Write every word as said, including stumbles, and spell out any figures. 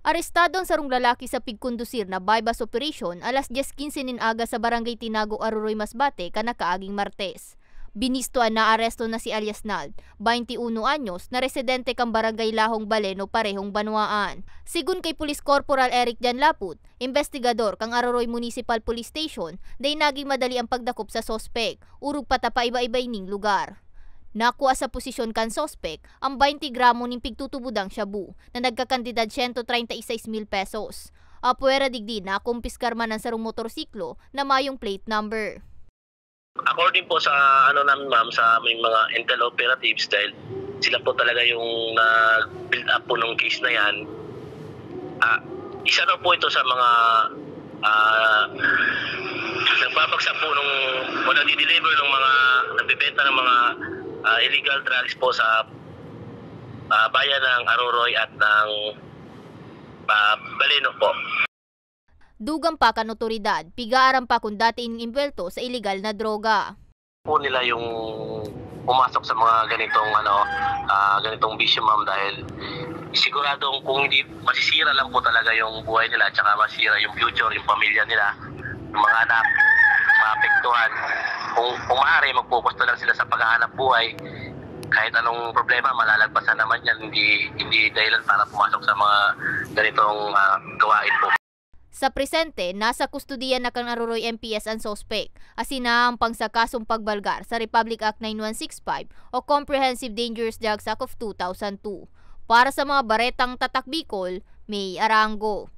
Arestado ang sarong lalaki sa pigkondusir na buy-bust operation alas dyes quince nin aga sa Barangay Tinago, Aroroy, Masbate, kan nakaaging Martes. Binisto an naaresto na si alias Nald, bainti uno anyos, na residente kan Barangay Lahong Baleno, parehong banwaan. Sigon kay Police Corporal Eric Jan Laput, imbestigador kan Aroroy Municipal Police Station, dai nagin madali ang pagdakop sa suspek, orog pa ta paiba-iba ining lugar. Nakua sa posesyon kan suspek ang bainti gramo nin pigtutubodang shabu na nagkakantidad siyento treinta y seis mil pesos. Apwera digdi, nakumpiskar man ang sarong motorsiklo na mayong plate number. According po sa ano namin, ma'am, sa aming mga intel operatives, dahil sila po talaga yung nag-build up po ng case na yan. Ah, isa daw po ito sa mga ah, nagbabagsak po nung o nagdi-deliver ng mga, nagbebenta ng mga ah, illegal drugs po sa ah, bayan ng Aroroy at ng ah, Baleno po. Dugang pa kan otoridad, pig-aaram pa kun dati ining imbwelto sa iligal na droga. Po nila yung pumasok sa mga ganitong ano, ah, ganitong bisyo, ma'am, dahil siguradong kung hindi, masisira lang po talaga yung buhay nila at saka masisira yung future, yung pamilya nila, yung mga anak, maapektuhan. Kung, kung maaari, mag-focus na lang sila sa paghahanap buhay. Kahit anong problema, malalagpasan naman yan. Hindi, hindi dahilan para pumasok sa mga ganitong ah, gawain po. Sa presente, nasa kustodiya na kan Aroroy M P S an suspek, asin naampang sa kasong pagbalgar sa Republic Act nine one six five o Comprehensive Dangerous Drugs Act of two thousand two. Para sa mga baretang Tatak Bicol, May Arango.